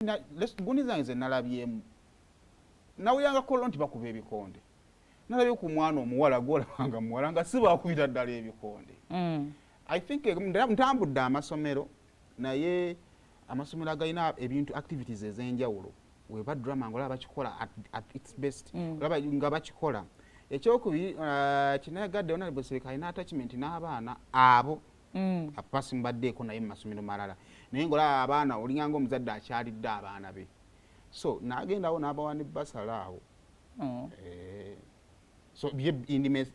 Gundi zange ze nalabyemu, nawuliranga Kololo nti bakuba ebikonde. Nalabye ku mwana omuwala gwolabanga muwala nga si bakubira ddala ebikonde. I think ntambudde amasomero, naye amasomero agalina ebintu, activities ez'enjawulo, weba drama nga olaba bakikola at its best. Olaba nga bakikola. Ekyokubiri, kinayagadde Honorable Nsereko alina attachment n'abaana abo. Apasi mbaddeeko naye mu masomero malala, naye ngaolaba abaana olinganga omuzadde akyalidde abaana be, so nagendawo n'abawa ne basala awo. So ye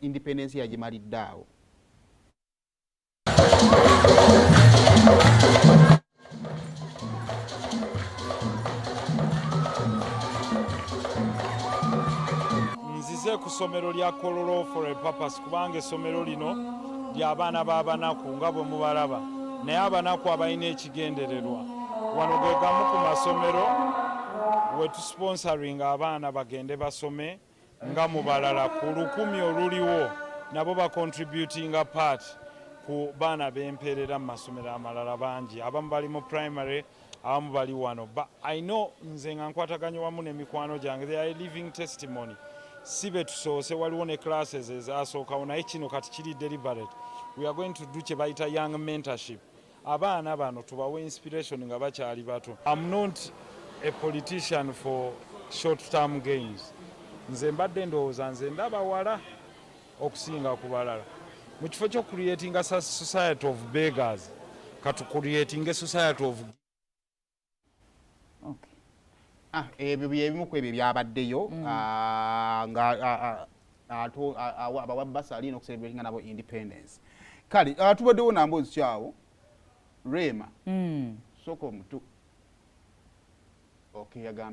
independence yagimalidde awo. Nzize ku ssomero lya Kololo for a purpose, kubanga essomero lino ly'abaana b'abanaku nga bwe mubalaba, naye abanaku abalina ekigendererwa. Wano ge gamu ku masomero we tusponsoringa abaana bagende basome nga mu balala ku 1,000 oluliwo, nabo bacontributinga part ku baana b'empeerera mu masomero amalala bangi. Abamu bali mu primary, abamu bali wano. But I know nze nga nkwataganye wamu n'emikwano gyange, they are a living testimony. Si be tusoose, waliwo ne classes ezasookawo, naye kino kati kiri deliberate. We are going to do kye bayita young mentorship. Abaana bano tubawe inspiration nga bakyali bato. I'm not a politician for short term gains. Nze mbadde ndowooza nze ndaba wala okusinga ku balala. Mu kifo ky'ocreatinga society of beggars, katucreatinga a society of Ah, ebyo byebimu ku ebyo byabaddeyo nga abawa bursary n'okucelebratinga nabo independence. Kale tubaddewo namboozi kyawo Rema. Sooka omutu, okay, yagambye.